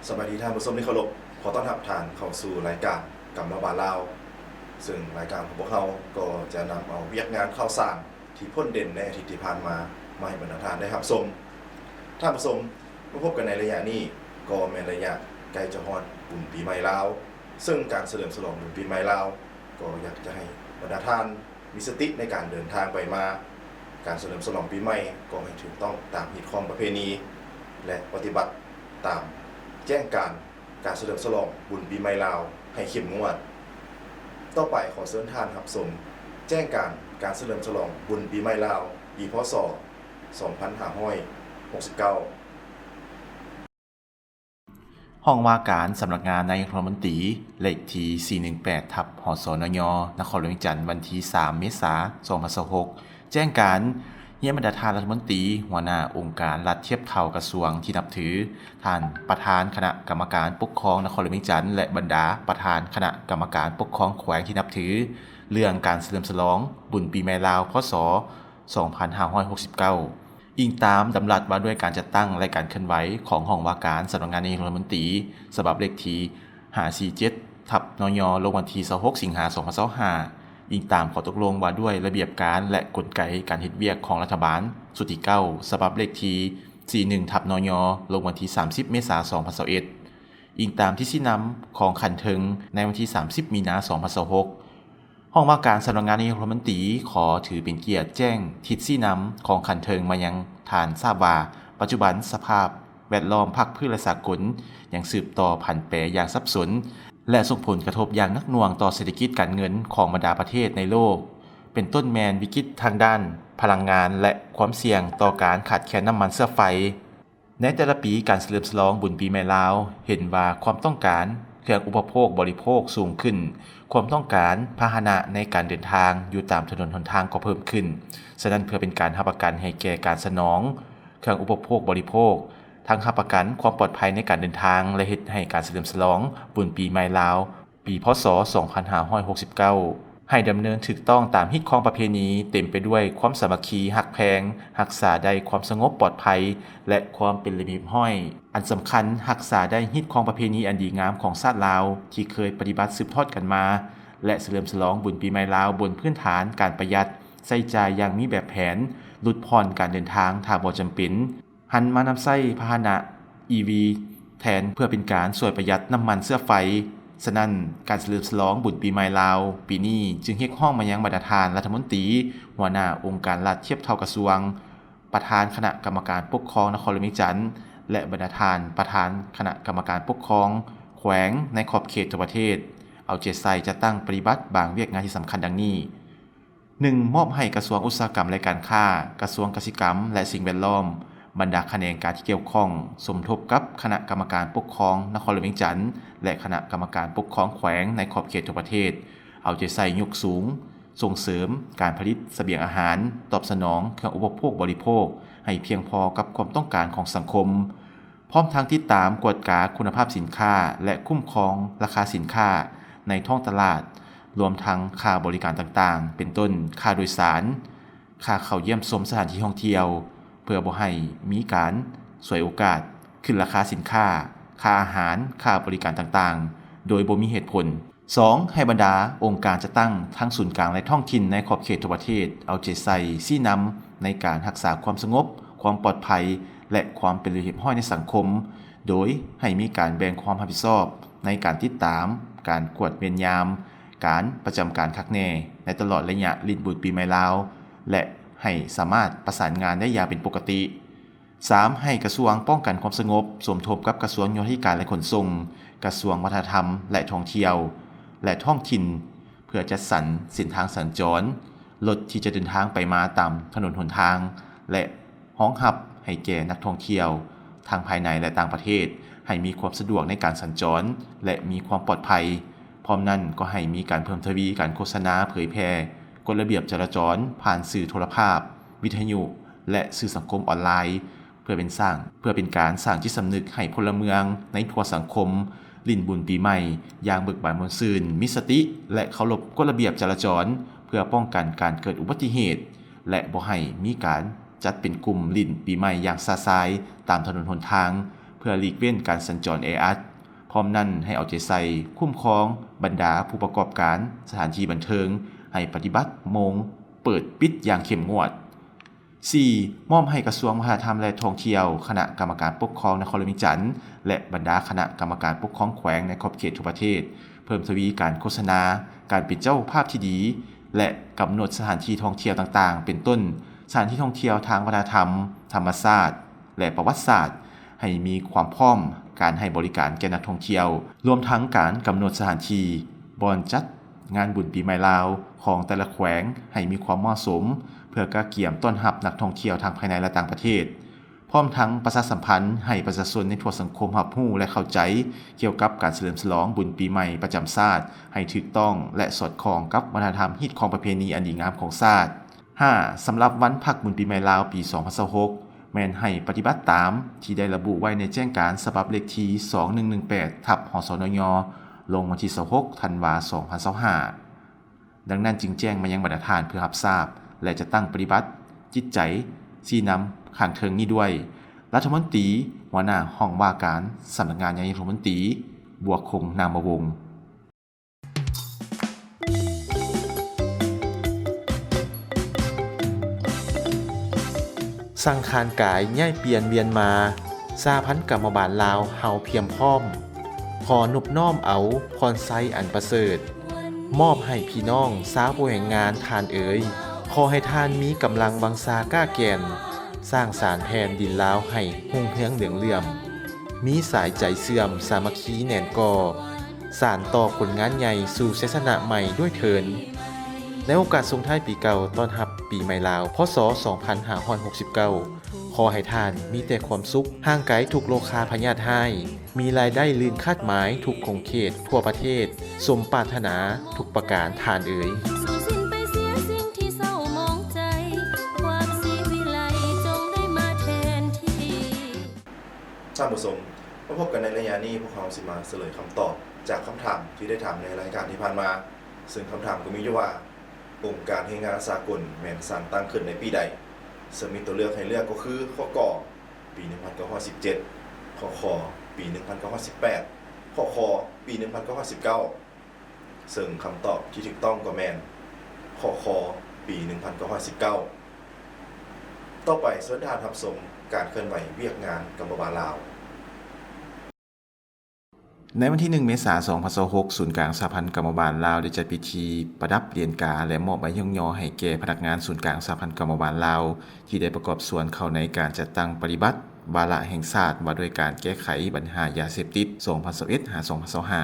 ສະບາຍດີທ່ານຜູ້ຊົມທີ່ເຄົາລົບ, ຂໍຕ້ອນຮັບທ່ານເຂົ້າສູ່ລາຍການກຳມະບານລາວ, ເຊິ່ງລາຍການຂອງພວກເຮົາກໍຈະນຳເອົາວຽກງານຂ່າວສານທີ່ພົ້ນເດັ່ນໃນອາທິດທີ່ຜ່ານມາ ມາໃຫ້ບັນດາທ່ານໄດ້ຮັບຊົມ. ທ່ານຜູ້ຊົມ, ມາພົບກັນໃນໄລຍະນີ້ກໍແມ່ນໄລຍະໃກ້ຈະຮອດບຸນປີໃໝ່ລາວ, ເຊິ່ງການສະເຫຼີມສະຫຼອງບຸນປີໃໝ່ລາວກໍຢາກຈະໃຫ້ບັນດາທ່ານ ມີສະຕິໃນການເດີນທາງໄປມາ. ການສະເຫຼີມສະຫຼອງປີໃໝ່ກໍໃຫ້ຖືກຕ້ອງຕາມຮີດຄອງປະເພນີ ແລະ ປະຕິບັດຕາມແຈ້ງການການສະເຫຼີມສະຫຼອງບຸນປີໃໝ່ລາວໃຫ້ເຂັ້ມງວດ. ຕໍ່ໄປຂໍເຊີນທ່ານຮັບຊົມແຈ້ງການການສະເຫຼີມສະຫຼອງບຸນປີໃໝ່ລາວ ປີ ພ.ສ. ສອງພັນຫ້າຮ້ອຍຫົກສິບເກົ້າ. ຫ້ອງວ່າການສຳນັກງານນາຍົກລັດຖະມົນຕີ ເລກທີ ສີ່ໜຶ່ງແປດ ທັບ ຫສນຍ ນະຄອນຫຼວງວຽງຈັນ ວັນທີ ສາມ ເມສາ ສອງພັນຊາວຫົກ ແຈ້ງການຮຽນບັນດາທ່ານລັດຖະມົນຕີ, ຫົວໜ້າອົງການລັດທຽບເທົ່າກະຊວງທີ່ນັບຖື, ທ່ານປະທານຄະນະກຳມະການປົກຄອງນະຄອນຫຼວງວຽງຈັນ ແລະ ບັນດາປະທານຄະນະກຳມະການປົກຄອງແຂວງທີ່ນັບຖື, ເລື່ອງການສະເຫຼີມສະຫຼອງບຸນປີໃໝ່ລາວ ພ.ສ. ສອງພັນຫ້າຮ້ອຍຫົກສິບເກົ້າ ອີງຕາມດຳລັດວ່າດ້ວຍການຈັດຕັ້ງ ແລະ ການເຄື່ອນໄຫວຂອງຫ້ອງວ່າການສຳນັກງານນາຍົກລັດຖະມົນຕີ ສະບັບເລກທີ ຫ້າສີ່ເຈັດ ທັບ ນຍ ລົງວັນທີ ຊາວຫົກ ສິງຫາ ສອງພັນຊາວຫ້າ, ອີງຕາມຂໍ້ຕົກລົງວ່າດ້ວຍລະບຽບການ ແລະ ກົນໄກການເຮັດວຽກຂອງລັດຖະບານ ຊຸດທີ ເກົ້າ ສະບັບເລກທີ ສີ່ໜຶ່ງ ທັບ ນຍ ລົງວັນທີ ສາມສິບ ເມສາ ສອງພັນຊາວເອັດ, ອີງຕາມທິດຊີ້ນຳຂອງຂັ້ນເທິງໃນວັນທີ ສາມສິບ ມີນາ ສອງພັນຊາວຫົກ. ຫ້ອງວ່າການສຳນັກງານນາຍົກລັດຖະມົນຕີ ຂໍຖືເປັນກຽດແຈ້ງທິດຊີ້ນຳຂອງຂັ້ນເທິງມາຍັງທ່ານຊາບວ່າ, ປັດຈຸບັນສະພາບແວດລ້ອມພາກພື້ນ ແລະ ສາກົນ ຍັງສືບຕໍ່ຜັນແປຢ່າງສັບສົນ ແລະ ສົ່ງຜົນກະທົບຢ່າງໜັກໜ່ວງຕໍ່ເສດຖະກິດການເງິນຂອງບັນດາປະເທດໃນໂລກ, ເປັນຕົ້ນແມ່ນວິກິດທາງດ້ານພະລັງງານ ແລະ ຄວາມສ່ຽງຕໍ່ການຂາດແຄນນ້ຳມັນເຊື້ອໄຟ. ໃນແຕ່ລະປີ, ການສະເຫຼີມສະຫຼອງບຸນປີໃໝ່ລາວ ເຫັນວ່າຄວາມຕ້ອງການເຄື່ອງອຸປະໂພກບໍລິໂພກສູງຂຶ້ນ, ຄວາມຕ້ອງການພາຫະນະໃນການເດີນທາງຢູ່ຕາມຖະໜົນຫົນທາງກໍເພີ່ມຂຶ້ນ. ສະນັ້ນ, ເພື່ອເປັນການຮັບປະກັນໃຫ້ແກ່ການສະໜອງເຄື່ອງອຸປະໂພກບໍລິໂພກ, ທັງຮັບປະກັນຄວາມປອດໄພໃນການເດີນທາງ ແລະ ເຮັດໃຫ້ການສະເຫຼີມສະຫຼອງບຸນປີໃໝ່ລາວ ປີ ພ.ສ. ສອງພັນຫ້າຮ້ອຍຫົກສິບເກົ້າ ໃຫ້ດຳເນີນຖືກຕ້ອງຕາມຮີດຄອງປະເພນີ, ເຕັມໄປດ້ວຍຄວາມສາມັກຄີຮັກແພງ, ຮັກສາໄດ້ຄວາມສະຫງົບປອດໄພ ແລະ ຄວາມເປັນລະບຽບຮຽບຮ້ອຍ. ອັນສຳຄັນ, ຮັກສາໄດ້ຮີດຄອງປະເພນີອັນດີງາມຂອງຊາດລາວ ທີ່ເຄີຍປະຕິບັດສືບທອດກັນມາ ແລະ ສະເຫຼີມສະຫຼອງບຸນປີໃໝ່ລາວບົນພື້ນຖານການປະຢັດໃຊ້ຈ່າຍຢ່າງມີແບບແຜນ, ຫຼຸດຜ່ອນການເດີນທາງຖ້າບໍ່ຈຳເປັນ, ຫັນມານຳໃຊ້ພາຫະນະ ອີ ວີ ແທນ ເພື່ອເປັນການຊ່ວຍປະຢັດນ້ຳມັນເຊື້ອໄຟ. ສະນັ້ນ, ການສະເຫຼີມສະຫຼອງບຸນປີໃໝ່ລາວປີນີ້ ຈຶ່ງຮຽກຮ້ອງມາຍັງບັນດາທ່ານລັດຖະມົນຕີ, ຫົວໜ້າອົງການລັດທຽບເທົ່າກະຊວງ, ປະທານຄະນະກຳມະການປົກຄອງນະຄອນຫຼວງວຽງຈັນ ແລະ ບັນດາທ່ານປະທານຄະນະກຳມະການປົກຄອງແຂວງໃນຂອບເຂດທົ່ວປະເທດ ເອົາໃຈໃສ່ຈັດຕັ້ງປະຕິບັດບາງວຽກງານທີ່ສຳຄັນດັ່ງນີ້. ໜຶ່ງ, ມອບໃຫ້ກະຊວງອຸດສາຫະກຳ ແລະ ການຄ້າ, ກະຊວງກະສິກຳ ແລະ ສິ່ງແວດລ້ອມ, ບັນດາຂະແໜງການທີ່ກ່ຽວຂ້ອງ ສົມທົບກັບຄະນະກຳມະການປົກຄອງນະຄອນຫຼວງວຽງຈັນ ແລະ ຄະນະກຳມະການປົກຄອງແຂວງໃນຂອບເຂດທົ່ວປະເທດ ເອົາໃຈໃສ່ຍົກສູງ, ສົ່ງເສີມການຜະລິດສະບຽງອາຫານ, ຕອບສະໜອງເຄື່ອງອຸປະໂພກບໍລິໂພກໃຫ້ພຽງພໍກັບຄວາມຕ້ອງການຂອງສັງຄົມ, ພ້ອມທັງຕິດຕາມກວດກາຄຸນນະພາບສິນຄ້າ ແລະ ຄຸ້ມຄອງລາຄາສິນຄ້າໃນທ້ອງຕະຫຼາດ, ລວມທັງຄ່າບໍລິການຕ່າງໆ ເປັນຕົ້ນ ຄ່າໂດຍສານ, ຄ່າເຂົ້າຢ້ຽມຊົມສະຖານທີ່ທ່ອງທ່ຽວ, ເພື່ອບໍ່ໃຫ້ມີການສວຍໂອກາດ, ຂຶ້ນລາຄາສິນຄ້າ, ຄ່າອາຫານ, ຄ່າບໍລິການຕ່າງໆ ໂດຍບໍ່ມີເຫດຜົນ. ສອງ, ໃຫ້ບັນດາອົງການຈັດຕັ້ງທັງສູນກາງ ແລະ ທ້ອງຖິ່ນໃນຂອບເຂດທົ່ວປະເທດ ເອົາໃຈໃສ່ຊີ້ນຳໃນການຮັກສາຄວາມສະຫງົບ, ຄວາມປອດໄພ ແລະ ຄວາມເປັນລະບຽບຮຽບຮ້ອຍໃນສັງຄົມ, ໂດຍໃຫ້ມີການແບ່ງຄວາມຮັບຜິດຊອບໃນການຕິດຕາມ, ການກວດເວນຍາມ, ການປະຈຳການຄັກແນ່ໃນຕະຫຼອດໄລຍະຫຼິ້ນບຸນປີໃໝ່ລາວ ແລະ ໃຫ້ສາມາດປະສານງານໄດ້ຢ່າງເປັນປົກກະຕິ. ສາມ, ໃຫ້ກະຊວງປ້ອງກັນຄວາມສະຫງົບສົມທົບກັບກະຊວງໂຍທາທິການ ແລະ ຂົນສົ່ງ, ກະຊວງວັດທະນະທຳ ແລະ ທ່ອງທ່ຽວ ແລະ ທ້ອງຖິ່ນ ເພື່ອຈັດສັນເສັ້ນທາງສັນຈອນລົດທີ່ຈະເດີນທາງໄປມາຕາມຖະໜົນຫົນທາງ ແລະ ຮອງຮັບໃຫ້ແກ່ນັກທ່ອງທ່ຽວທັງພາຍໃນ ແລະ ຕ່າງປະເທດ ໃຫ້ມີຄວາມສະດວກໃນການສັນຈອນ ແລະ ມີຄວາມປອດໄພ. ພ້ອມນັ້ນກໍໃຫ້ມີການເພີ່ມທະວີການໂຄສະນາເຜີຍແຜ່ກົດລະບຽບຈະລາຈອນຜ່ານສື່ໂທລະພາບ, ວິທະຍຸ ແລະ ສື່ສັງຄົມອອນລາຍ ເພື່ອເປັນສ້າງ ເພື່ອເປັນການສ້າງຈິດສຳນຶກໃຫ້ພົນລະເມືອງໃນທົ່ວສັງຄົມ ຫຼິ້ນບຸນປີໃໝ່ຢ່າງເບີກບານມ່ວນຊື່ນ, ມີສະຕິ ແລະ ເຄົາລົບກົດລະບຽບຈະລາຈອນ ເພື່ອປ້ອງກັນການເກີດອຸບັດຕິເຫດ ແລະ ບໍ່ໃຫ້ມີການຈັດເປັນກຸ່ມຫຼິ້ນປີໃໝ່ຢ່າງຊະຊາຍຕາມຖະໜົນຫົນທາງ ເ ພື່ອຫຼີກເວັ້ນການສັນຈອນແອອັດ. ພ້ອມນັ້ນໃຫ້ເອົາໃຈໃສ່ຄຸ້ມຄອງບັນດາຜູ້ປະກອບການສະຖານທີ່ບັນເທີງ ໃຫ້ປະຕິບັດໂມງເປີດປິດຢ່າງເຂັ້ມງວດ. ສີ່, ມອບໃຫ້ກະຊວງວັດທະນະທຳ ແລະ ທ່ອງທ່ຽວ, ຄະນະກຳມະການປົກຄອງນະຄອນຫຼວງວຽງຈັນ ແລະ ບັນດາຄະນະກຳມະການປົກຄອງແຂວງໃນຂອບເຂດທົ່ວປະເທດ ເພີ່ມທະວີການໂຄສະນາການເປັນເຈົ້າພາບທີ່ດີ ແລະ ກຳນົດສະຖານທີ່ທ່ອງທ່ຽວຕ່າງໆ ເປັນຕົ້ນ ສະຖານທີ່ທ່ອງທ່ຽວທາງວັດທະນະທຳ, ທຳມະຊາດ ແລະ ປະຫວັດສາດ ໃຫ້ມີຄວາມພ້ອມການໃຫ້ບໍລິການແກ່ນັກທ່ອງທ່ຽວ, ລວມທັງການກຳນົດສະຖານທີ່ບ່ອນຈັດງານບຸນປີໃໝ່ລາວຂອງແຕ່ລະແຂວງໃຫ້ມີຄວາມເໝາະສົມ ເພື່ອກະກຽມຕ້ອນຮັບນັກທ່ອງທ່ຽວທັງພາຍໃນ ແລະ ຕ່າງປະເທດ, ພ້ອມທັງປະຊາສຳພັນໃຫ້ປະຊາຊົນໃນທົ່ວສັງຄົມຮັບຮູ້ ແລະ ເຂົ້າໃຈກ່ຽວກັບການສະເຫຼີມສະຫຼອງບຸນປີໃໝ່ປະຈຳຊາດໃຫ້ຖືກຕ້ອງ ແລະ ສອດຄ່ອງກັບວັດທະນະທຳ, ຮີດຄອງປະເພນີອັນດີງາມຂອງຊາດ. ຫ້າ, ສຳລັບວັນພັກບຸນປີໃໝ່ລາວປີສອງພັນຊາວຫົກ ແມ່ນໃຫ້ປະຕິບັດຕາມທີ່ໄດ້ລະບຸໄວ້ໃນແຈ້ງການສະບັບເລກທີສອງໜຶ່ງໜຶ່ງແປດ ທັບ ຫສນຍ ລົງວັນທີຊາວຫົກ ທັນວາ ສອງພັນຊາວຫ້າ. ດັ່ງນັ້ນຈຶ່ງແຈ້ງມາຍັງບັນດາທ່ານເພື່ອຮັບຊາບ ແລະ ຈັດຕັ້ງປະຕິບັດຈິດໃຈຊີ້ນຳຂ້າງເທິງນີ້ດ້ວຍ. ລັດຖະມົນຕີ, ຫົວໜ້າຫ້ອງວ່າການສຳນັກງານນາຍົກລັດຖະມົນຕີ, ບວກຄົງ ນາມະວົງ. ສັງຂານກາຍຍ້າຍປ່ຽນວຽນມາ, ສະຫະພັນກຳມະບານລາວເຮົາພຽມພ້ອມ, ຂໍນົບນ້ອມເອົາພອນໄຊອັນປະເສີດ ມອບໃຫ້ພີ່ນ້ອງຊາວຜູ້ແຮງງານທ່ານເອີຍ. ຂໍໃຫ້ທ່ານມີກຳລັງວັງຊາກ້າແກ່ນ, ສ້າງສານແຜ່ນດິນລາວໃຫ້ຮຸ່ງເຮືອງເຫຼືອງເຫຼື້ອມ, ມີສາຍໃຈເຊື່ອມສາມັກຄີແໜ້ນກໍ, ສານຕໍ່ຜົນງານໃຫຍ່ສູ່ໄຊຊະນະໃໝ່ດ້ວຍເທີ້ນ. ໃນໂອກາດສົ່ງທ້າຍປີເກົ່າ ຕ້ອນຮັບປີໃໝ່ລາວ ພ.ສ. ສອງພັນຫ້າຮ້ອຍຫົກສິບເກົ້າ ຂໍໃຫ້ທ່ານມີແຕ່ຄວາມສຸກ, ຫ່າງໄກທຸກໂລຄາພະຍາດຮ້າຍ, ມີລາຍໄດ້ລື່ນຄາດໝາຍທຸກຂົງເຂດທົ່ວປະເທດ, ສົມປາດຖະໜາທຸກປະການທ່ານເອີຍ. ທ່ານຜູ້ຊົມ, ມາພົບກັນໃນໄລຍະນີ້, ພວກເຮົາຊິມາສະເຫຼີຍຄຳຕອບຈາກຄຳຖາມທີ່ໄດ້ຖາມໃນລາຍການທີ່ຜ່ານມາ, ເຊິ່ງຄຳຖາມກໍມີຢູ່ວ່າ ອົງການແຮງງານສາກົນແມ່ນສ້າງຕັ້ງຂຶ້ນໃນປີໃດ? ເຊິ່ງມີຕົວເລືອກໃຫ້ເລືອກກໍຄື ຂໍ້ ກ ປີໜຶ່ງພັນເກົ້າຮ້ອຍສິບເຈັດ, ຂໍ້ ຂ ປີໜຶ່ງພັນເກົ້າຮ້ອຍສິບແປດ, ຂໍ້ ຄ ປີໜຶ່ງພັນເກົ້າຮ້ອຍສິບເກົ້າ. ເຊິ່ງຄຳຕອບທີ່ຖືກຕ້ອງກໍແມ່ນ ຂໍ້ ຄ ປີໜຶ່ງພັນເກົ້າຮ້ອຍສິບເກົ້າ. ຕໍ່ໄປເຊີນທ່ານຮັບຊົມການເຄື່ອນໄຫວວຽກງານກຳມະບານລາວ. ໃນວັນທີໜຶ່ງ ເມສາ ສອງພັນຊາວຫົກ ສູນກາງສະຫະພັນກຳມະບານລາວ ໄດ້ຈັດພິທີປະດັບຫຼຽນກາ ແລະ ມອບໃບຍ້ອງຍໍໃຫ້ແກ່ພະນັກງານສູນກາງສະຫະພັນກຳມະບານລາວ ທີ່ໄດ້ປະກອບສ່ວນເຂົ້າໃນການຈັດຕັ້ງປະຕິບັດວາລະແຫ່ງຊາດວ່າດ້ວຍການແກ້ໄຂບັນຫາຢາເສບຕິດ ສອງພັນຊາວເອັດ ຫາ ສອງພັນຊາວຫ້າ.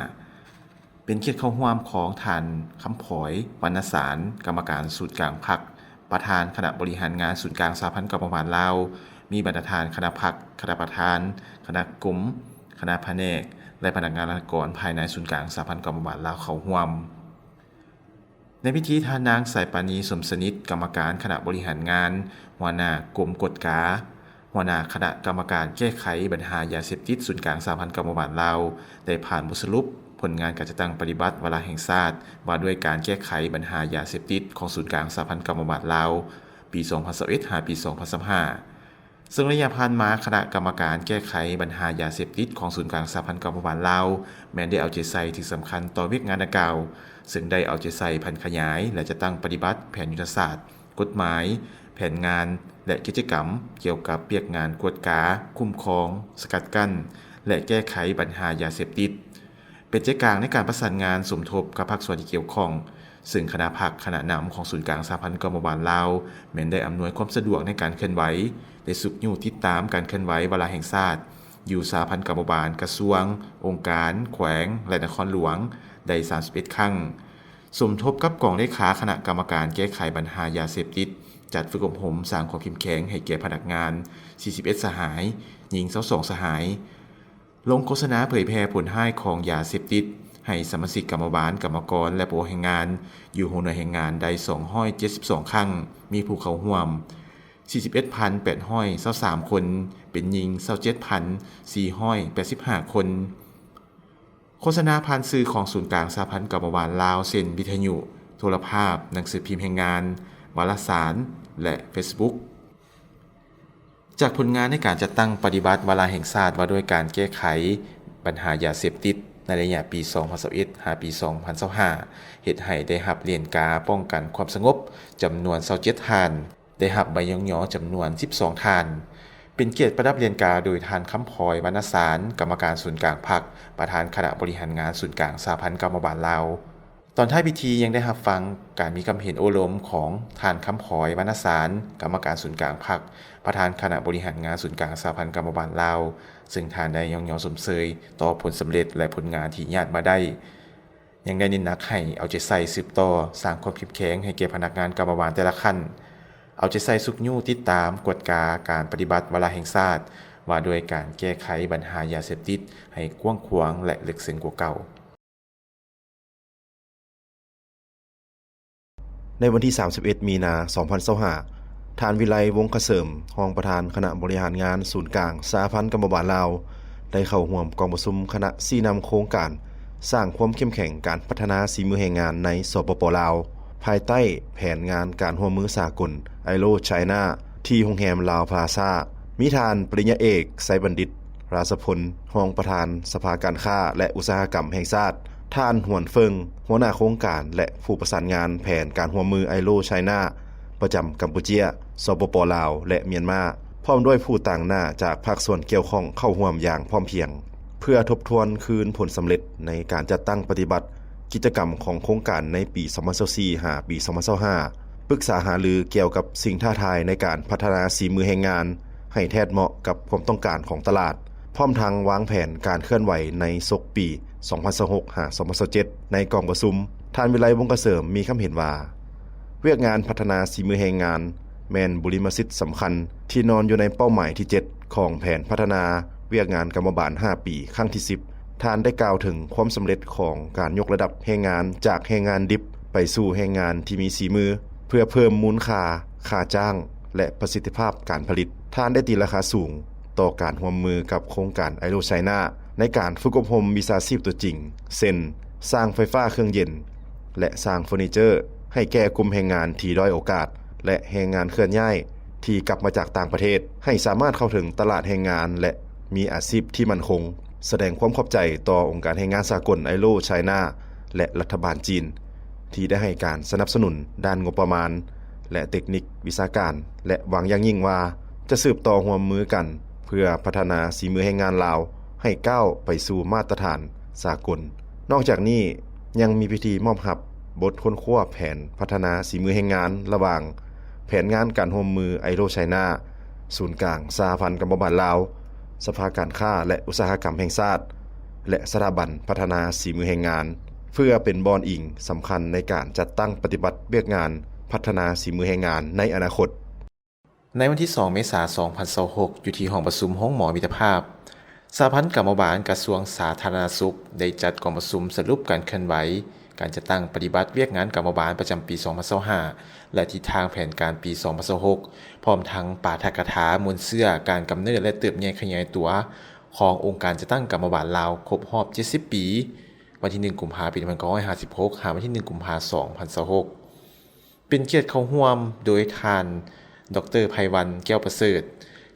ເປັນກຽດເຂົ້າຮ່ວມຂອງທ່ານ ຄຳຜອຍ ວັນນະສານ ກຳມະການສູນກາງພັກ, ປະທານຄະນະບໍລິຫານງານສູນກາງສະຫະພັນກຳມະບານລາວ, ມີບັນດາທ່ານຄະນະພັກ, ຄະນະປະທານ, ຄະນະກົມ, ຄະນະພະແນກ ແລະ ພະນັກງານລັດຖະກອນພາຍໃນສູນກາງສະຫະພັນກຳມະບານລາວເຂົ້າຮ່ວມ. ໃນພິທີ ທ່ານນາງ ສາຍປານີ ສົມສະໜິດ ກຳມະການຄະນະບໍລິຫານງານ, ຫົວໜ້າກົມກວດກາ, ຫົວໜ້າຄະນະກຳມະການແກ້ໄຂບັນຫາຢາເສບຕິດສູນກາງສະຫະພັນກຳມະບານລາວ ໄດ້ຜ່ານບົດສະຫຼຸບຜົນງານການຈັດຕັ້ງປະຕິບັດວາລະແຫ່ງຊາດ ວ່າດ້ວຍການແກ້ໄຂບັນຫາຢາເສບຕິດຂອງສູນກາງສະຫະພັນກຳມະບານລາວ ປີສອງພັນຊາວເອັດ ຫາ ປີສອງພັນຊາວຫ້າ. ເຊິ່ງໄລຍະຜ່ານມາ, ຄະນະກຳມະການແກ້ໄຂບັນຫາຢາເສບຕິດຂອງສູນກາງສະຫະພັນກຳມະບານລາວ ແມ່ນໄດ້ເອົາໃຈໃສ່ຖືກສຳຄັນຕໍ່ວຽກງານດັ່ງກ່າວ, ເຊິ່ງໄດ້ເອົາໃຈໃສ່ຜັນຂະຫຍາຍ ແລະ ຈັດຕັ້ງປະຕິບັດແຜນຍຸດທະສາດ, ກົດໝາຍ, ແຜນງານ ແລະ ກິດຈະກຳກ່ຽວກັບວຽກງານກວດກາ, ຄຸ້ມຄອງ, ສະກັດກັ້ນ ແລະ ແກ້ໄຂບັນຫາຢາເສບຕິດ, ເປັນໃຈກາງໃນການປະສານງານສົມທົບກັບພາກສ່ວນທີ່ກ່ຽວຂ້ອງ, ເຊິ່ງຄະນະພັກ, ຄະນະນຳຂອງສູນກາງສະຫະພັນກຳມະບານລາວ ແມ່ນໄດ້ອຳນວຍຄວາມສະດວກໃນການເຄື່ອນໄຫວ ແລະ ຊຸກຍູ້ຕິດຕາມການເຄື່ອນໄຫວວາລະແຫ່ງຊາດ ຢູ່ສະຫະພັນກຳມະບານ, ກະຊວງ, ອົງການ, ແຂວງ ແລະ ນະຄອນຫຼວງ ໄດ້ສາມສິບເອັດຄັ້ງ. ສົມທົບກັບກອງເລຂາຄະນະກຳມະການແກ້ໄຂບັນຫາຢາເສບຕິດ, ຈັດຝຶກອົບຮົມສ້າງຄວາມເຂັ້ມແຂງໃຫ້ແກ່ພະນັກງານ ສີ່ສິບເອັດສະຫາຍ, ຍິງ ຊາວສອງສະຫາຍ, ລົງໂຄສະນາເຜີຍແຜ່ຜົນຮ້າຍຂອງຢາເສບຕິດໃຫ້ສະມາຊິກກຳມະບານ, ກຳມະກອນ ແລະ ຜູ້ແຮງງານ ຢູ່ຫົວໜ່ວຍແຮງງານໄດ້ສອງຮ້ອຍເຈັດສິບສອງຄັ້ງ, ມີຜູ້ເຂົ້າຮ່ວມ ສີ່ສິບເອັດພັນແປດຮ້ອຍຊາວສາມຄົນ, ເປັນຍິງ ຊາວເຈັດພັນສີ່ຮ້ອຍແປດສິບຫ້າຄົນ. ໂຄສະນາຜ່ານສື່ຂອງສູນກາງສະຫະພັນກຳມະບານລາວ ເຊັ່ນ ວິທະຍຸ, ໂທລະພາບ, ໜັງສືພິມແຮງງານ, ວາລະສານ ແລະ ເຟສບຸກ. ຈາກຜົນງານໃນການຈັດຕັ້ງປະຕິບັດວາລະແຫ່ງຊາດວ່າດ້ວຍການແກ້ໄຂບັນຫາຢາເສບຕິດໃນໄລຍະປີສອງພັນຊາວເອັດ ຫາປີສອງພັນຊາວຫ້າ ເຮັດໃຫ້ໄດ້ຮັບຫຼຽນກາປ້ອງກັນຄວາມສະຫງົບຈຳນວນຊາວເຈັດທ່ານ, ໄດ້ຮັບໃບຍ້ອງຍໍຈຳນວນສິບສອງທ່ານ, ເປັນກຽດປະດັບຫຼຽນກາໂດຍທ່ານ ຄຳພອຍ ວັນນະສານ ກຳມະການສູນກາງພັກ, ປະທານຄະນະບໍລິຫານງານສູນກາງສະຫະພັນກຳມະບານລາວ. ຕອນທ້າຍພິທີຍັງໄດ້ຮັບຟັງການມີຄຳເຫັນໂອ້ລົມຂອງທ່ານ ຄຳພອຍ ວັນນະສານ ກຳມະການສູນກາງພັກ, ປະທານຄະນະບໍລິຫານງານສູນກາງສະຫະພັນກຳມະບານລາວ, ເຊິ່ງທ່ານໄດ້ຍ້ອງຍໍຊົມເຊີຍຕໍ່ຜົນສຳເລັດ ແລະ ຜົນງານທີ່ຍາດມາໄດ້. ຍັງໄດ້ເນັ້ນໜັກໃຫ້ເອົາໃຈໃສ່ສືບຕໍ່ສ້າງຄວາມເຂັ້ມແຂງໃຫ້ແກ່ພະນັກງານກຳມະບານແຕ່ລະຂັ້ນ, ເອົາໃຈໃສ່ຊຸກຍູ້ຕິດຕາມກວດກາການປະຕິບັດວາລະແຫ່ງຊາດ ວ່າດ້ວຍການແກ້ໄຂບັນຫາຢາເສບຕິດໃຫ້ກວ້າງຂວາງ ແລະ ເລິກເຊິ່ງກວ່າເກົ່າ. ໃນວັນທີສາມສິບເອັດ ມີນາ ສອງພັນຊາວຫ້າ ທ່ານ ວິໄລ ວົງຄະເສີມ ຮອງປະທານຄະນະບໍລິຫານງານສູນກາງສະຫະພັນກຳມະບານລາວ ໄດ້ເຂົ້າຮ່ວມກອງປະຊຸມຄະນະຊີ້ນຳໂຄງການສ້າງຄວາມເຂັ້ມແຂງການພັດທະນາສີມືແຮງງານໃນ ສປປ ລາວ ພາຍໃຕ້ແຜນງານການຮ່ວມມືສາກົນ ILO China ທີ່ໂຮງແຮມລາວພລາຊາ, ມີທ່ານປະລິນຍາເອກ ໄຊບັນດິດ ລາຊະພົນ ຮອງປະທານສະພາການຄ້າ ແລະ ອຸດສາຫະກຳແຫ່ງຊາດ, ທ່ານ ຫວນເຟິງ ຫົວໜ້າໂຄງການ ແລະ ຜູ້ປະສານງານແຜນການຮ່ວມມື ILO China ປະຈຳກຳປູເຈຍ, ສປປ ລາວ ແລະ ມຽນມາ, ພ້ອມດ້ວຍຜູ້ຕາງໜ້າຈາກພາກສ່ວນກ່ຽວຂ້ອງເຂົ້າຮ່ວມຢ່າງພ້ອມພຽງ, ເພື່ອທົບທວນຄືນຜົນສຳເລັດໃນການຈັດຕັ້ງປະຕິບັດ ກິດຈະກຳຂອງໂຄງການໃນປີສອງພັນຊາວສີ່ ຫາປີສອງພັນຊາວຫ້າ ປຶກສາຫາລືກ່ຽວກັບສິ່ງທ້າທາຍໃນການພັດທະນາສີມືແຮງງານໃຫ້ແທດເໝາະກັບຄວາມຕ້ອງການຂອງຕະຫຼາດ, ພ້ອມທັງວາງແຜນການເຄື່ອນໄຫວໃນສົກປີສອງພັນຊາວຫົກ ຫາ ສອງພັນຊາວເຈັດ. ໃນກອງປະຊຸມ, ທ່ານ ວິໄລ ວົງກະເສີມ ມີຄຳເຫັນວ່າ ວຽກງານພັດທະນາສີມືແຮງງານ ແມ່ນບຸລິມະສິດສຳຄັນທີ່ນອນຢູ່ໃນເປົ້າໝາຍທີເຈັດ ຂອງແຜນພັດທະນາວຽກງານກຳມະບານຫ້າປີ ຄັ້ງທີສິບ. ທ່ານໄດ້ກ່າວເຖິງຄວາມສຳເລັດຂອງການຍົກລະດັບແຮງງານຈາກແຮງງານດິບໄປສູ່ແຮງງານທີ່ມີສີມື ເພື່ອເພີ່ມມູນຄ່າ, ຄ່າຈ້າງ ແລະ ປະສິດທິພາບການຜະລິດ. ທ່ານໄດ້ຕີລາຄາສູງຕໍ່ການຮ່ວມມືກັບໂຄງການ ILO China ໃນການຝຶກອົບຮົມວິຊາຊີບຕົວຈິງ ເຊັ່ນ ຊ່າງໄຟຟ້າເຄື່ອງເຢັນ ແລະ ຊ່າງເຟີນີເຈີ ໃຫ້ແກ່ກຸ່ມແຮງງານທີ່ດ້ອຍໂອກາດ ແລະ ແຮງງານເຄື່ອນຍ້າຍທີ່ກັບມາຈາກຕ່າງປະເທດ ໃຫ້ສາມາດເຂົ້າເຖິງຕະຫຼາດແຮງງານ ແລະ ມີອາຊີບທີ່ໝັ້ນຄົງ. ສະແດງຄວາມຂອບໃຈຕໍ່ອົງການແຮງງານສາກົນ ILO China ແລະ ລັດຖະບານຈີນ ທີ່ໄດ້ໃຫ້ການສະໜັບສະໜູນດ້ານງົບປະມານ ແລະ ເຕັກນິກວິຊາການ ແລະ ຫວັງຢ່າງຍິ່ງວ່າຈະສືບຕໍ່ຮ່ວມມືກັນ ເພື່ອພັດທະນາສີມືແຮງງານລາວໃຫ້ກ້າວໄປສູ່ມາດຕະຖານສາກົນ. ນອກຈາກນີ້ ຍັງມີພິທີມອບຮັບບົດຄົ້ນຄວ້າແຜນພັດທະນາສີມືແຮງງານລະຫວ່າງແຜນງານການຮ່ວມມື ILO China, ສູນກາງສະຫະພັນກຳມະບານລາວ, ສະພາການຄ້າ ແລະ ອຸດສາຫະກຳແຫ່ງຊາດ ແລະ ສະຖາບັນພັດທະນາສີມືແຮງງານ ເພື່ອເປັນບ່ອນອີງສຳຄັນໃນການຈັດຕັ້ງປະຕິບັດວຽກງານພັດທະນາສີມືແຮງງານໃນອະນາຄົດ. ໃນວັນທີສອງ ເມສາ ສອງພັນຊາວຫົກ ຢູ່ທີ່ຫ້ອງປະຊຸມໂຮງໝໍມິດຕະພາບ, ສະຫະພັນກຳມະບານກະຊວງສາທາລະນະສຸກ ໄດ້ຈັດກອງປະຊຸມສະຫຼຸບການເຄື່ອນໄຫວ ການຈັດຕັ້ງປະຕິບັດວຽກງານກຳມະບານປະຈຳປີສອງພັນຊາວຫ້າ ແລະ ທິດທາງແຜນການປີສອງພັນຊາວຫົກ ພ້ອມທັງປາຖະກະຖາມ່ວນເຊື້ອການກຳເນີດ ແລະ ເຕີບໃຫຍ່ຂະຫຍາຍຕົວຂອງອົງການຈັດຕັ້ງກຳມະບານລາວຄົບຮອບເຈັດສິບປີ, ວັນທີໜຶ່ງ ກຸມພາ ປີໜຶ່ງພັນເກົ້າຮ້ອຍຫ້າສິບຫົກ ຫາວັນທີໜຶ່ງ ກຸມພາ ສອງພັນຊາວຫົກ. ເປັນກຽດເຂົ້າຮ່ວມໂດຍທ່ານ ດອກເຕີ ໄພວັນ ແກ້ວປະເສີດ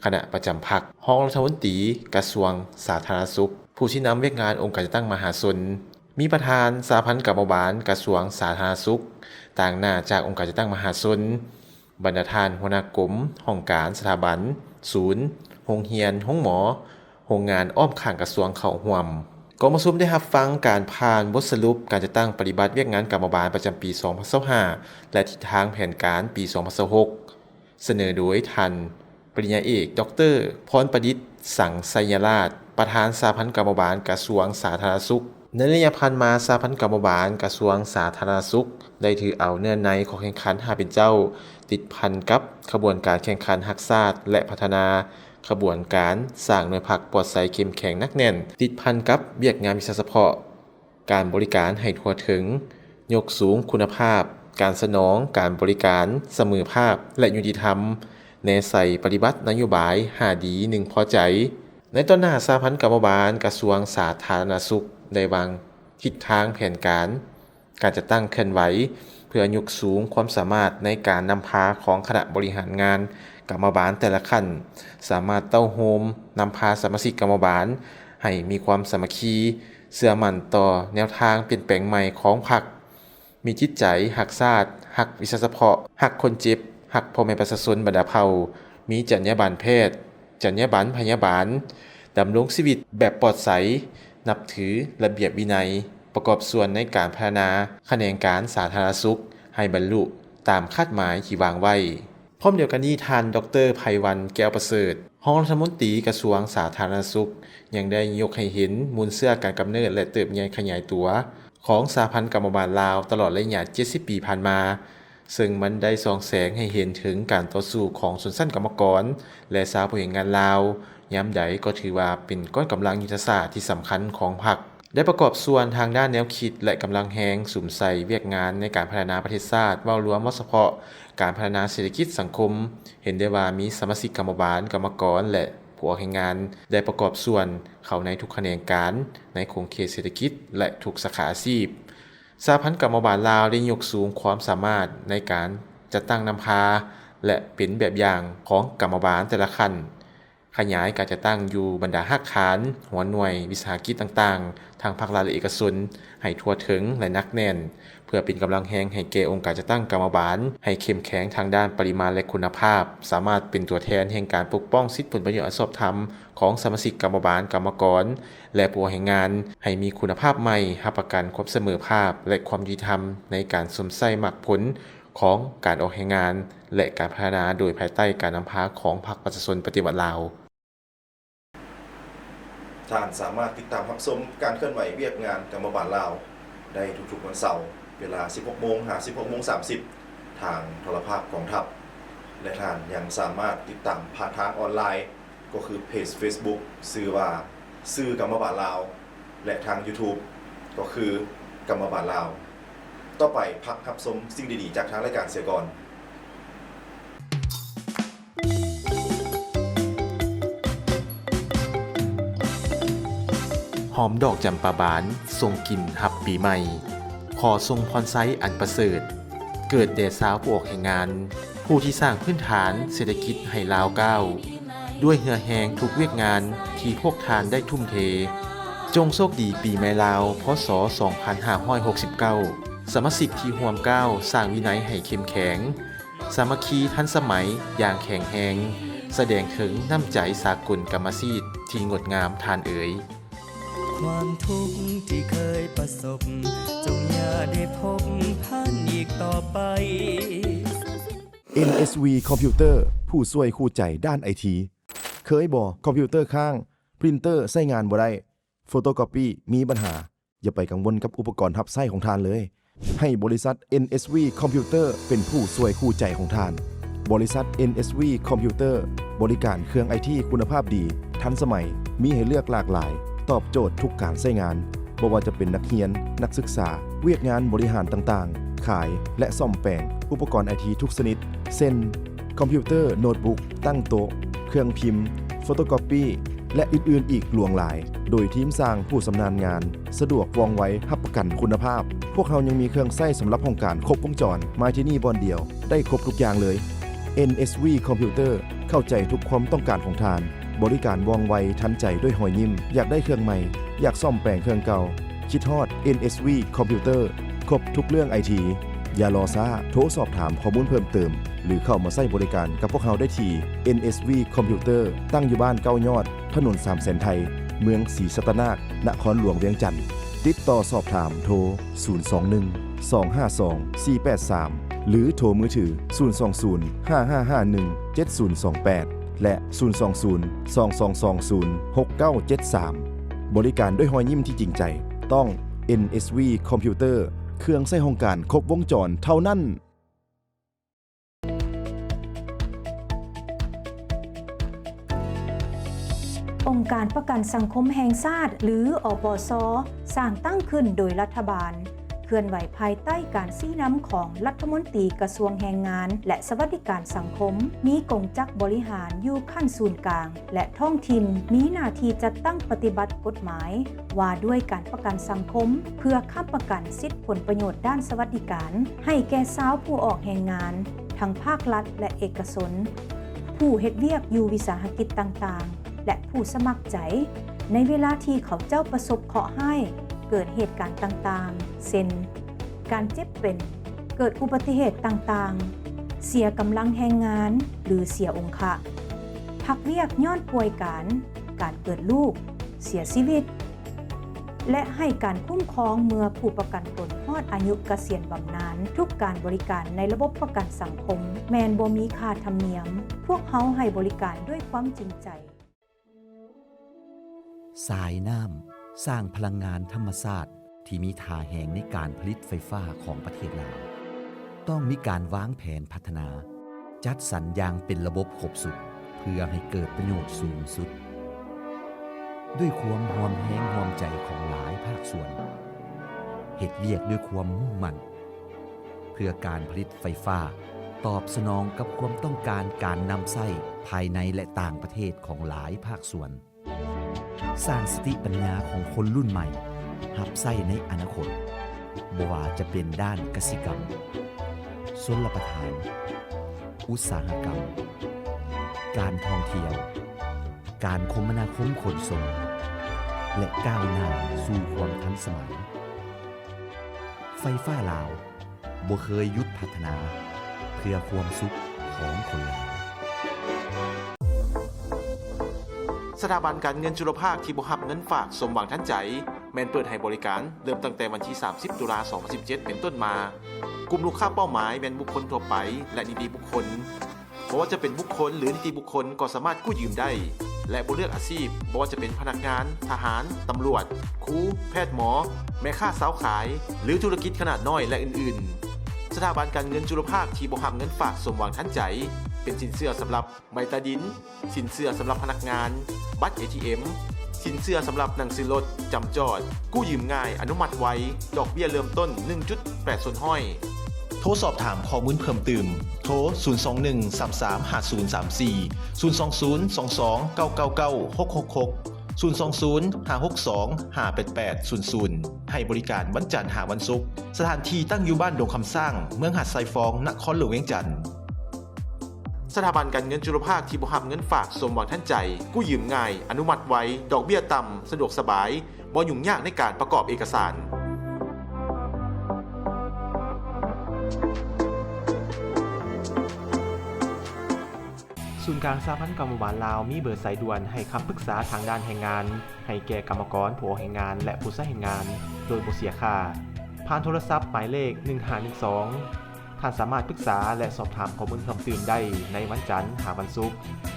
ຄະນະປະຈຳພັກ, ຮອງລັດຖະມົນຕີກະຊວງສາທາລະນະສຸກ, ຜູ້ຊີ້ນຳວຽກງານອົງການຈັດຕັ້ງມະຫາຊົນ, ມີປະທານສະຫະພັນກຳມະບານກະຊວງສາທາລະນະສຸກ, ຕາງໜ້າຈາກອົງການຈັດຕັ້ງມະຫາຊົນ, ບັນດາທ່ານຫົວໜ້າກົມ, ຫ້ອງການ, ສະຖາບັນ, ສູນ, ໂຮງຮຽນ, ໂຮງໝໍ, ໂຮງງານອ້ອມຂ້າງກະຊວງເຂົ້າຮ່ວມ. ກອງປະຊຸມໄດ້ຮັບຟັງການຜ່ານບົດສະຫຼຸບການຈັດຕັ້ງປະຕິບັດວຽກງານກຳມະບານປະຈຳປີສອງພັນຊາວຫ້າ ແລະ ທິດທາງແຜນການປີສອງພັນຊາວຫົກ ສະເໜີໂດຍທ່ານປະລິນຍາເອກ ດອກເຕີ ພອນປະດິດ ສັງໄຊຍະລາດ ປະທານສະຫະພັນກຳມະບານກະຊວງສາທາລະນະສຸກ. ໃນໄລຍະຜ່ານມາ, ສະຫະພັນກຳມະບານກະຊວງສາທາລະນະສຸກ ໄດ້ຖືເອົາເນື້ອໃນຂໍ້ແຂ່ງຂັນຫ້າເປັນເຈົ້າ ຕິດພັນກັບຂະບວນການແຂ່ງຂັນຮັກຊາດ ແລະ ພັດທະນາຂະບວນການສ້າງໜ່ວຍພັກປອດໃສເຂັ້ມແຂງໜັກແໜ້ນ, ຕິດພັນກັບວຽກງານວິຊາສະເພາະ, ການບໍລິການໃຫ້ທົ່ວເຖິງ, ຍົກສູງຄຸນນະພາບການສະໜອງ, ການບໍລິການສະເໝີພາບ ແລະ ຍຸຕິທຳ, ແນໃສ່ປະຕິບັດນະໂຍບາຍຫ້າດີໜຶ່ງພໍໃຈ. ໃນຕອນໜ້າ, ສະຫະພັນກຳມະບານກະຊວງສາທາລະນະສຸກ ໄດ້ວາງທິດທາງແຜນການ ການຈັດຕັ້ງເຄື່ອນໄຫວ ພື່ອຍົກສູງຄວາມສາມາດໃນການນຳພາຂອງຄະນະບໍລິຫານງານກຳມະບານແຕ່ລະຂັ້ນ, ສາມາດເຕົ້າໂຮມນຳພາສະມາຊິກກຳມະບານໃຫ້ມີຄວາມສາມັກຄີ, ເຊື່ອໝັ້ນຕໍ່ແນວທາງປ່ຽນແປງໃໝ່ຂອງພັກ, ມີຈິດໃຈຮັກຊາດ, ຮັກວິຊາສະເພາະ, ຮັກຄົນເຈັບ, ຮັກພໍ່ແມ່ປະຊາຊົນບັນດາເຜົ່າ, ມີຈັນຍາບັນແພດ, ຈັນຍາບັນພະຍາບານ, ດຳລົງຊີວິດແບບປອດໃສ, ນັບຖືລະບຽບວິໄນ, ປະກອບສ່ວນໃນການພັດທະນາຂະແໜງການສາທາລະນະສຸກໃຫ້ບັນລຸຕາມຄາດໝາຍທີ່ວາງໄວ້. ພ້ອມດຽວກັນນີ້, ທ່ານ ດອກເຕີ ໄພວັນ ແກ້ວປະເສີດ, ຮອງລັດຖະມົນຕີກະຊວງສາທາລະນະສຸກ ຍັງໄດ້ຍົກໃຫ້ເຫັນມູນເຊື້ອການກຳເນີດ ແລະ ເຕີບໃຫຍ່ຂະຫຍາຍຕົວຂອງສະຫະພັນກຳມະບານລາວຕະຫຼອດໄລຍະເຈັດສິບປີຜ່ານມາ, ເຊິ່ງມັນໄດ້ສ່ອງແສງໃຫ້ເຫັນເຖິງການຕໍ່ສູ້ຂອງຊົນຊັ້ນກຳມະກອນ ແລະ ຊາວຜູ້ແຮງງານລາວ, ຍາມໃດກໍຖືວ່າເປັນກ້ອນກຳລັງຍຸດທະສາດທີ່ສຳຄັນຂອງພັກ. ໄດ້ປະກອບສ່ວນທາງດ້ານແນວຄິດ ແລະ ກຳລັງແຮງສຸມໃສ່ວຽກງານໃນການພັດທະນາປະເທດຊາດເວົ້າລວມ, ເວົ້າສະເພາະການພັດທະນາເສດຖະກິດສັງຄົມ, ເຫັນໄດ້ວ່າມີສະມາຊິກກຳມະບານ, ກຳມະກອນ ແລະ ຜູ້ອອກແຮງງານໄດ້ປະກອບສ່ວນເຂົ້າໃນທຸກຂະແໜງການໃນຂົງເຂດເສດຖະກິດ ແລະ ທຸກສາຂາອາຊີບ. ສະຫະພັນກຳມະບານລາວໄດ້ຍົກສູງຄວາມສາມາດໃນການຈັດຕັ້ງນຳພາ ແລະ ເປັນແບບຢ່າງຂອງກຳມະບານແຕ່ລະຂັ້ນ, ຂະຫຍາຍການຈັດຕັ້ງຢູ່ບັນດາຮາກຖານ, ຫົວໜ່ວຍ, ວິສາຫະກິດຕ່າງໆ ທັງພາກລັດ ແລະ ເອກະຊົນ ໃຫ້ທົ່ວເຖິງ ແລະ ໜັກແໜ້ນ, ເພື່ອເປັນກຳລັງແຮງໃຫ້ແກ່ອົງການຈັດຕັ້ງກຳມະບານ ໃຫ້ເຂັ້ມແຂງທາງດ້ານປະລິມານ ແລະ ຄຸນນະພາບ, ສາມາດເປັນຕົວແທນແຫ່ງການປົກປ້ອງສິດຜົນປະໂຫຍດອັນຊອບທຳຂອງສະມາຊິກກຳມະບານ, ກຳມະກອນ ແລະ ຜູ້ອອກແຮງງານ ໃຫ້ມີຄຸນນະພາບໃໝ່, ຮັບປະກັນຄວາມສະເໝີພາບ ແລະ ຄວາມຍຸຕິທຳໃນການຊົມໃຊ້ໝາກຜົນ ຂອງການອອກແຮງງານ ແລະ ການພັດທະນາໂດຍພາຍໃຕ້ການນຳພາຂອງພັກປະຊາຊົນປະຕິວັດລາວ. ທ່ານສາມາດຕິດຕາມຮັບຊົມການເຄື່ອນໄຫວວຽກງານກຳມະບານລາວໄດ້ທຸກໆວັນເສົາ ເວລາສິບຫົກໂມງຫາສິບຫົກໂມງສາມສິບ ທາງໂທລະພາບກອງທັບ ແລະ ທ່ານຍັງສາມາດຕິດຕາມຜ່ານທາງອອນລາຍ ກໍຄືເພຈເຟສບຸກ ຊື່ວ່າ ສື່ກຳມະບານລາວ ແລະ ທາງຢູທູບ ກໍຄື ກຳມະບານລາວ. ຕໍ່ໄປ ພັກຮັບຊົມສິ່ງດີໆຈາກທາງລາຍການເສຍກ່ອນ. ຫອມດອກຈຳປາບານ ສົ່ງກິ່ນຮັບປີໃໝ່, ຂໍສົ່ງພອນໄຊອັນປະເສີດ, ເກີດແດ່ຊາວຜູ້ອອກແຮງງານ, ຜູ້ທີ່ສ້າງພື້ນຖານເສດຖະກິດໃຫ້ລາວກ້າວ, ດ້ວຍເຫື່ອແຮງທຸກວຽກງານທີ່ພວກທ່ານໄດ້ທຸ່ມເທ. ຈົ່ງໂຊກດີປີໃໝ່ລາວ ພ.ສ. ສອງພັນຫ້າຮ້ອຍຫົກສິບເກົ້າ. ສະມາຊິກທີ່ຮ່ວມກ້າວສ້າງວິໄນໃຫ້ເຂັ້ມແຂງ, ສາມັກຄີທັນສະໄໝຢ່າງແຂງແຮງ, ສະແດງເຖິງນ້ຳໃຈສາກົນກຳມະສິດທີ່ງົດງາມທ່ານເອີຍ. ຄວາມທຸກທີ່ເຄີຍປະສົບ ຈົ່ງຢ່າໄດ້ພົບພັນອີກຕໍ່ໄປ. ເອັນເອສວີ ຄອມພິວເຕີ ຜູ້ຊ່ວຍຄູ່ໃຈດ້ານໄອທີ. ເຄີຍບໍ່? ຄອມພິວເຕີຄ້າງ, ປຣິນເຕີໃຊ້ງານບໍ່ໄດ້, ໂຟໂຕກອບປີ້ມີບັນຫາ. ຢ່າໄປກັງວົນກັບອຸປະກອນຮັບໃຊ້ຂອງທ່ານເລີຍ. ໃຫ້ບໍລິສັດ ເອັນເອສວີ ຄອມພິວເຕີ ເປັນຜູ້ຊ່ວຍຄູ່ໃຈຂອງທ່ານ. ບໍລິສັດ ເອັນເອສວີ ຄອມພິວເຕີ ບໍລິການເຄື່ອງໄອທີຄຸນນະພາບດີ, ທັນສະໄໝ, ມີໃຫ້ເລືອກຫຼາກຫຼາຍ, ຕອບໂຈດທຸກການໃຊ້ງານ, ບໍ່ວ່າຈະເປັນນັກຮຽນ, ນັກສຶກສາ, ວຽກງານບໍລິຫານຕ່າງໆ, ຂາຍ ແລະ ສ້ອມແປງອຸປະກອນໄອທີທຸກຊະນິດ ເຊັ່ນ ຄອມພິວເຕີ, ໂນດບຸກ, ຕັ້ງໂຕະ, ເຄື່ອງພິມ, ໂຟໂຕກອບປີ້ ແລະ ອື່ນໆອີກຫຼວງຫຼາຍ, ໂດຍທີມຊ່າງຜູ້ຊຳນານງານ, ສະດວກ, ວ່ອງໄວ, ຮັບປະກັນຄຸນນະພາບ. ພວກເຮົາຍັງມີເຄື່ອງໃຊ້ສຳລັບຫ້ອງການຄົບວົງຈອນ, ມາທີ່ນີ້ບ່ອນດຽວ, ໄດ້ຄົບທຸກຢ່າງເລີຍ. ເອັນເອສວີ ຄອມພິວເຕີ ເຂົ້າໃຈທຸກຄວາມຕ້ອງການຂອງທ່ານ, ບໍລິການວ່ອງໄວທັນໃຈດ້ວຍຮອຍຍິ້ມ. ຢາກໄດ້ເຄື່ອງໃໝ່? ຢາກສ້ອມແປງເຄື່ອງເກົ່າ? ຄິດຮອດ ເອັນເອສວີ ຄອມພິວເຕີ ຄົບທຸກເລື່ອງໄອທີ. ຢ່າລໍຊ້າ, ໂທສອບຖາມຂໍ້ມູນເພີ່ມເຕີມ ຫຼື ເຂົ້າມາໃຊ້ບໍລິການກັບພວກເຮົາໄດ້ທີ່ ເອັນເອສວີ ຄອມພິວເຕີ ຕັ້ງຢູ່ບ້ານເກົ້າຍອດ, ຖະໜົນສາມແສນໄທ, ເມືອງສີສັດຕະນາກ, ນະຄອນຫຼວງວຽງຈັນ. ຕິດຕໍ່ສອບຖາມໂທ ສູນສອງໜຶ່ງ ສອງຫ້າສອງ ສີ່ແປດສາມ ຫຼື ໂທມືຖື ສູນສອງສູນ ຫ້າຫ້າຫ້າໜຶ່ງ ເຈັດສູນສອງແປດ ແລະ ສູນສອງສູນ ສອງສອງສອງສູນ ຫົກເກົ້າເຈັດສາມ. ບໍລິການດ້ວຍຮອຍຍິ້ມທີ່ຈິງໃຈ ຕ້ອງ ເອັນເອສວີ ຄອມພິວເຕີ ເຄື່ອງໃຊ້ຫ້ອງການຄົບວົງຈອນເທົ່ານັ້ນ. ອົງການປະກັນສັງຄົມແຫ່ງຊາດ ຫຼື ອປສ ສ້າງຕັ້ງຂຶ້ນໂດຍລັດຖະບານ. ເຄື່ອນໄຫວພາຍໃຕ້ການຊີ້ນຳຂອງລັດຖະມົນຕີກະຊວງແຮງງານ ແລະ ສະຫວັດດີການສັງຄົມ, ມີກົງຈັກບໍລິຫານຢູ່ຂັ້ນສູນກາງ ແລະ ທ້ອງຖິ່ນ, ມີໜ້າທີ່ຈັດຕັ້ງປະຕິບັດກົດໝາຍວ່າດ້ວຍການປະກັນສັງຄົມ ເພື່ອຄ້ຳປະກັນສິດຜົນປະໂຫຍດດ້ານສະຫວັດດີການໃຫ້ແກ່ຊາວຜູ້ອອກແຮງງານ ທັງພາກລັດ ແລະ ເອກະຊົນ, ຜູ້ເຮັດວຽກຢູ່ວິສາຫະກິດຕ່າງໆ ແລະ ຜູ້ສະໝັກໃຈ ໃນເວລາທີ່ເຂົາເຈົ້າປະສົບເຄາະຮ້າຍ, ເກີດເຫດການຕ່າງໆ ເຊັ່ນ ການເຈັບເປັນ, ເກີດອຸບັດຕິເຫດຕ່າງໆ, ເສຍກຳລັງແຮງງານ ຫຼື ເສຍອົງຄະ, ພັກວຽກຍ້ອນປ່ວຍການ, ການເກີດລູກ, ເສຍຊີວິດ ແລະ ໃຫ້ການຄຸ້ມຄອງເມື່ອຜູ້ປະກັນຕົນຮອດອາຍຸກະສຽນບຳນານ. ທຸກການບໍລິການໃນລະບົບປະກັນສັງຄົມແມ່ນບໍ່ມີຄ່າທຳນຽມ. ພວກເຮົາໃຫ້ບໍລິການດ້ວຍຄວາມຈິງໃຈ. ສາຍນ້ຳ ສ້າງພະລັງງານທຳມະຊາດທີ່ມີທ່າແຮງໃນການຜະລິດໄຟຟ້າຂອງປະເທດລາວ. ຕ້ອງມີການວາງແຜນພັດທະນາ, ຈັດສັນຢ່າງເປັນລະບົບຄົບຊຸດ ເພື່ອໃຫ້ເກີດປະໂຫຍດສູງສຸດ. ດ້ວຍຄວາມຮ່ວມແຮງຮ່ວມໃຈຂອງຫຼາຍພາກສ່ວນ, ເຮັດວຽກດ້ວຍຄວາມມຸ່ງໝັ້ນ ເພື່ອການຜະລິດໄຟຟ້າຕອບສະໜອງກັບຄວາມຕ້ອງການການນຳໃຊ້ພາຍໃນ ແລະ ຕ່າງປະເທດຂອງຫຼາຍພາກສ່ວນ. ສ້າງສະຕິປັນຍາຂອງຄົນລຸ້ນໃໝ່ຮັບໃຊ້ໃນອະນາຄົດ, ບໍ່ວ່າຈະເປັນດ້ານກະສິກຳ, ຊົນລະປະທານ, ອຸດສາຫະກຳ, ການທ່ອງທ່ຽວ, ການຄົມມະນາຄົມຂົນສົ່ງ ແລະ ກ້າວໜ້າສູ່ຄວາມທັນສະໄໝ. ໄຟຟ້າລາວບໍ່ເຄີຍຢຸດພັດທະນາເພື່ອຄວາມສຸກຂອງຄົນລາວ. ສະຖາບັນການເງິນຈຸລະພາກທີ່ບໍ່ຮັບເງິນຝາກສົມຫວັງທັນໃຈ ແມ່ນເປີດໃຫ້ບໍລິການເລີ່ມຕັ້ງແຕ່ວັນທີສາມສິບ ຕຸລາ ສອງພັນສິບເຈັດ ເປັນຕົ້ນມາ. ກຸ່ມລູກຄ້າເປົ້າໝາຍແມ່ນບຸກຄົນທົ່ວໄປ ແລະ ນິຕິບຸກຄົນ. ບໍ່ວ່າຈະເປັນບຸກຄົນ ຫຼື ນິຕິບຸກຄົນກໍສາມາດກູ້ຢືມໄດ້ ແລະ ບໍ່ເລືອກອາຊີບ, ບໍ່ວ່າຈະເປັນພະນັກງານ, ທະຫານ, ຕຳຫຼວດ, ຄູ, ແພດ, ໝໍ, ແມ່ຄ້າຊາວຂາຍ ຫຼື ທຸລະກິດຂະໜາດນ້ອຍ ແລະ ອື່ນໆ. ສະຖາບັນການເງິນຈຸລະພາກທີ່ບໍ່ຮັບເງິນຝາກສົມຫວັງທັນໃຈ ເປັນສິນເຊື່ອສຳລັບ ໃບຕາດິນ, ສິນເຊື່ອສຳລັບພະນັກງານ, ບັດເອທີເອັມ, ສິນເຊື່ອສຳລັບໜັງສືລົດ, ຈຳຈອດ, ກູ້ຢືມງ່າຍ, ອະນຸມັດໄວ, ດອກເບ້ຍເລີ່ມຕົ້ນ ໜຶ່ງຈຸດແປດສ່ວນຮ້ອຍ. ໂທສອບຖາມຂໍ້ມູນເພີ່ມຕື່ມ, ໂທ ສູນສອງໜຶ່ງ ສາມສາມ ຫ້າສູນສາມສີ່, ສູນສອງສູນ ສອງສອງ ເກົ້າເກົ້າເກົ້າ ຫົກຫົກຫົກ, ສູນສອງສູນ ຫ້າຫົກສອງ ຫ້າແປດແປດສູນສູນ. ໃຫ້ບໍລິການວັນຈັນຫາວັນສຸກ. ສະຖານທີ່ຕັ້ງຢູ່ບ້ານດົງຄຳຊ້າງ, ເມືອງຫາດຊາຍຟອງ, ນະຄອນຫຼວງວຽງຈັນ. ສະຖາບັນການເງິນຈຸລະພາກທີ່ບໍ່ຮັບເງິນຝາກສົມຫວັງທັນໃຈ, ກູ້ຢືມງ່າຍ, ອະນຸມັດໄວ, ດອກເບ້ຍຕ່ຳ, ສະດວກສະບາຍ, ບໍ່ຫຍຸ້ງຍາກໃນການປະກອບເອກະສານ. ສູນກາງສະຫະພັນກຳມະບານລາວມີເບີສາຍດ່ວນໃຫ້ຄຳປຶກສາທາງດ້ານແຮງງານ ໃຫ້ແກ່ກຳມະກອນ, ຜູ້ອອກແຮງງານ ແລະ ຜູ້ໃຊ້ແຮງງານ ໂດຍບໍ່ເສຍຄ່າ ຜ່ານໂທລະສັບໝາຍເລກ ໜຶ່ງຫ້າໜຶ່ງສອງ. ທ່ານສາມາດປຶກສາ ແລະ ສອບຖາມຂໍ້ມູນເພີ່ມຕື່ມໄດ້ໃນວັນຈັນຫາວັນສຸກ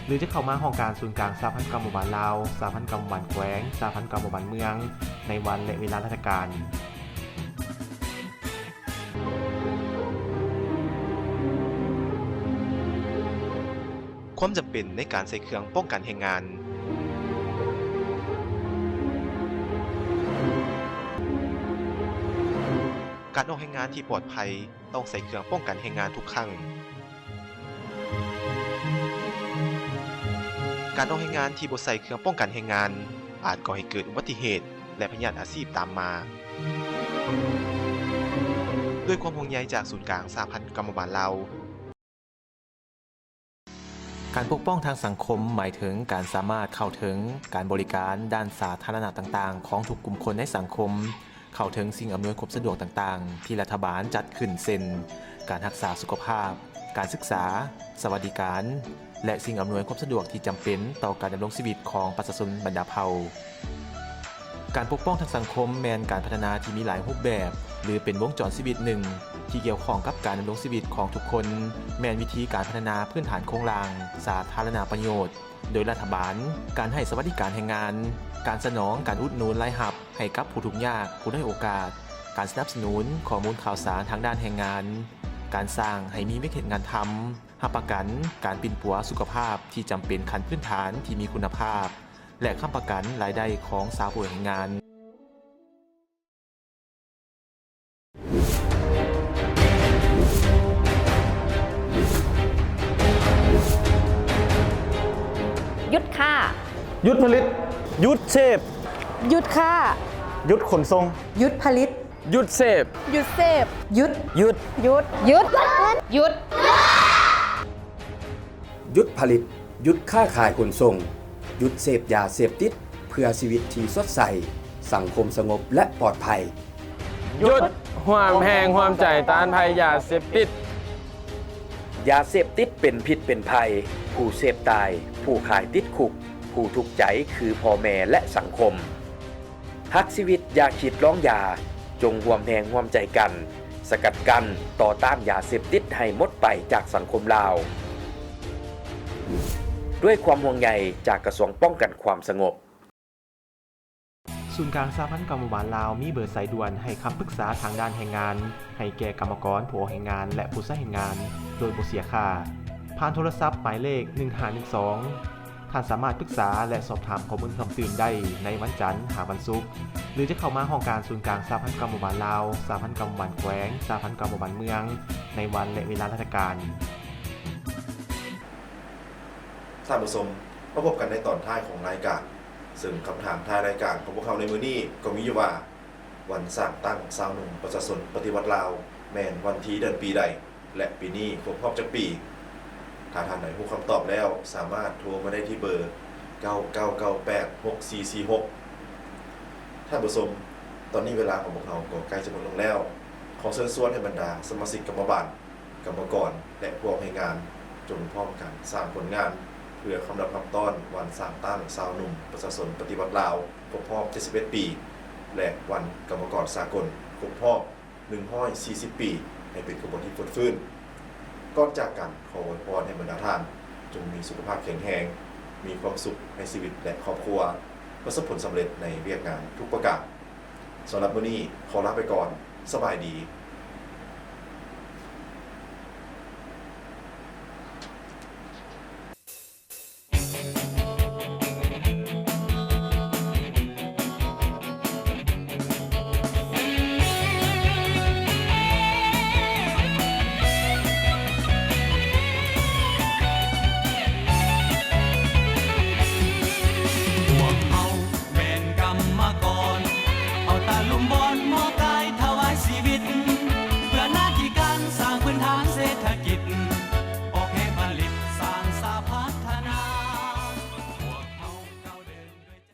ຫຼື ຈະເຂົ້າມາຫ້ອງການສູນກາງສະຫະພັນກຳມະບານລາວ, ສະຫະພັນກຳມະບານແຂວງ, ສະຫະພັນກຳມະບານເມືອງ ໃນວັນ ແລະ ເວລາລາຊະການ. ຄວາມຈຳເປັນໃນການໃສ່ເຄື່ອງປ້ອງກັນແຮງງານ. ການອອກແຮງງານທີ່ປອດໄພ ຕ້ອງໃສ່ເຄື່ອງປ້ອງກັນແຮງງານທຸກຄັ້ງ. ການອອກແຮງງານທີ່ບໍ່ໃສ່ເຄື່ອງປ້ອງກັນແຮງງານ ອາດກໍ່ໃຫ້ເກີດອຸບັດຕິເຫດ ແລະ ພະຍາດອາຊີບຕາມມາ. ດ້ວຍຄວາມຫ່ວງໃຍຈາກສູນກາງສະຫະພັນກຳມະບານລາວ. ການປົກປ້ອງທາງສັງຄົມໝາຍເຖິງການສາມາດເຂົ້າເຖິງການບໍລິການດ້ານສາທາລະນະຕ່າງໆຂອງທຸກກຸ່ມຄົນໃນສັງຄົມ, ເຂົ້າເຖິງສິ່ງອຳນວຍຄວາມສະດວກຕ່າງໆທີ່ລັດຖະບານຈັດຂຶ້ນ ເຊັ່ນ ການຮັກສາສຸຂະພາບ, ການສຶກສາ, ສະຫວັດດີການ ແລະ ສິ່ງອຳນວຍຄວາມສະດວກທີ່ຈຳເປັນຕໍ່ການດຳລົງຊີວິດຂອງປະຊາຊົນບັນດາເຜົ່າ. ການປົກປ້ອງທາງສັງຄົມແມ່ນການພັດທະນາທີ່ມີຫຼາຍຮູບແບບ ຫຼື ເປັນວົງຈອນຊີວິດໜຶ່ງທີ່ກ່ຽວຂ້ອງກັບການດຳລົງຊີວິດຂອງທຸກຄົນ, ແມ່ນວິທີການພັດທະນາພື້ນຖານໂຄງລ່າງສາທາລະນະປະໂຫຍດໂດຍລັດຖະບານ, ການໃຫ້ສະຫວັດດີການແຮງງານ, ການສະໜອງການອຸດໜູນລາຍຮັບໃຫ້ກັບຜູ້ທຸກຍາກ, ຜູ້ດ້ອຍໂອກາດ, ການສະໜັບສະໜູນຂໍ້ມູນຂ່າວສານທາງດ້ານແຮງງານ, ການສ້າງໃຫ້ມີວຽກເຮັດງານທຳ, ຮັບປະກັນການປິ່ນປົວສຸຂະພາບທີ່ຈຳເປັນຂັ້ນພື້ນຖານທີ່ມີຄຸນນະພາບ ແລະ ຄ້ຳປະກັນລາຍໄດ້ຂອງຊາວຜູ້ແຮງງານ. ຢຸດຄ້າ. ຢຸດຜະລິດ. ຢຸດເສບ. ຢຸດຄ້າ. ຢຸດຂົນສົ່ງ. ຢຸດຜະລິດ. ຢຸດເສບ. ຢຸດເສບ. ຢຸດ. ຢຸດ. ຢຸດ. ຢຸດ. ຢຸດ. ຢຸດຜະລິດ, ຢຸດຄ້າຂາຍຂົນສົ່ງ, ຢຸດເສບຢາເສບຕິດ ເພື່ອຊີວິດທີ່ສົດໃສ, ສັງຄົມສະຫງົບ ແລະ ປອດໄພ. ຢຸດຮ່ວມແຮງຮ່ວມໃຈຕ້ານໄພຢາເສບຕິດ. ຢາເສບຕິດເປັນພິດເປັນໄພ, ຜູ້ເສບຕາຍ, ຜູ້ຂາຍຕິດຄຸກ, ຜູ້ທຸກໃຈຄືພໍ່ແມ່ ແລະ ສັງຄົມ. ຮັກຊີວິດຢ່າຄິດລອງຢາ, ຈົ່ງຮ່ວມແຮງຮ່ວມໃຈກັນ ສະກັດກັ້ນຕໍ່ຕ້ານຢາເສບຕິດໃຫ້ໝົດໄປຈາກສັງຄົມລາວ. ດ້ວຍຄວາມຫ່ວງໃຍຈາກກະຊວງປ້ອງກັນຄວາມສະຫງົບ. ສູນກາງສະຫະພັນກຳມະບານລາວມີເບີສາຍດ່ວນໃຫ້ຄຳປຶກສາທາງດ້ານແຮງງານ ໃຫ້ແກ່ກຳມະກອນ, ຜູ້ອອກແຮງງານ ແລະ ຜູ້ໃຊ້ແຮງງານ ໂດຍບໍ່ເສຍຄ່າ ຜ່ານໂທລະສັບໝາຍເລກ ໜຶ່ງຫ້າໜຶ່ງສອງ. ທ່ານສາມາດປຶກສາ ແລະ ສອບຖາມຂໍ້ມູນເພີ່ມຕື່ມໄດ້ໃນວັນຈັນຫາວັນສຸກ ຫຼື ຈະເຂົ້າມາຫ້ອງການສູນກາງສະຫະພັນກຳມະບານລາວ, ສະຫະພັນກຳມະບານແຂວງ, ສະຫະພັນກຳມະບານເມືອງ ໃນວັນ ແລະ ເວລາລາຊະການ. ທ່ານຜູ້ຊົມ, ມາພົບກັນໃນຕອນທ້າຍຂອງລາຍການ, ເຊິ່ງຄຳຖາມທ້າຍລາຍການຂອງພວກເຮົາໃນມື້ນີ້ກໍມີຢູ່ວ່າ, ວັນສ້າງຕັ້ງຊາວໜຸ່ມປະຊາຊົນປະຕິວັດລາວ ແມ່ນວັນທີເດືອນປີໃດ ແລະ ປີນີ້ຄົບຮອບຈັກປີ? ຖ້າທ່ານໃດຮູ້ຄຳຕອບແລ້ວ, ສາມາດໂທມາໄດ້ທີ່ເບີ ເກົ້າເກົ້າເກົ້າແປດ ຫົກສີ່ສີ່ຫົກ. ທ່ານຜູ້ຊົມ, ຕອນນີ້ເວລາຂອງພວກເຮົາກໍໃກ້ຈະໝົດລົງແລ້ວ. ຂໍເຊີນຊວນໃຫ້ບັນດາສະມາຊິກກຳມະບານ, ກຳມະກອນ ແລະ ພວກແຮງງານ ຈົ່ງພ້ອມກັນສ້າງຜົນງານ ເພື່ອຄຳນັບຮັບຕ້ອນວັນສ້າງຕັ້ງຊາວໜຸ່ມປະຊາຊົນປະຕິວັດລາວ ຄົບຮອບເຈັດສິບເອັດປີ ແລະ ວັນກຳມະກອນສາກົນ ຄົບຮອບໜຶ່ງຮ້ອຍສີ່ສິບປີ ໃຫ້ເປັນຂະບວນທີ່ຟົດຟື້ນ. ກ່ອນຈາກກັນ, ຂໍອວຍພອນໃຫ້ບັນດາທ່ານ ຈົ່ງມີສຸຂະພາບແຂງແຮງ, ມີຄວາມສຸກໃນຊີວິດ ແລະ ຄອບຄົວ, ປະສົບຜົນສຳເລັດໃນວຽກງານທຸກປະການ. ສຳລັບມື້ນີ້ ຂໍລາໄປກ່ອນ. ສະບາຍດີ.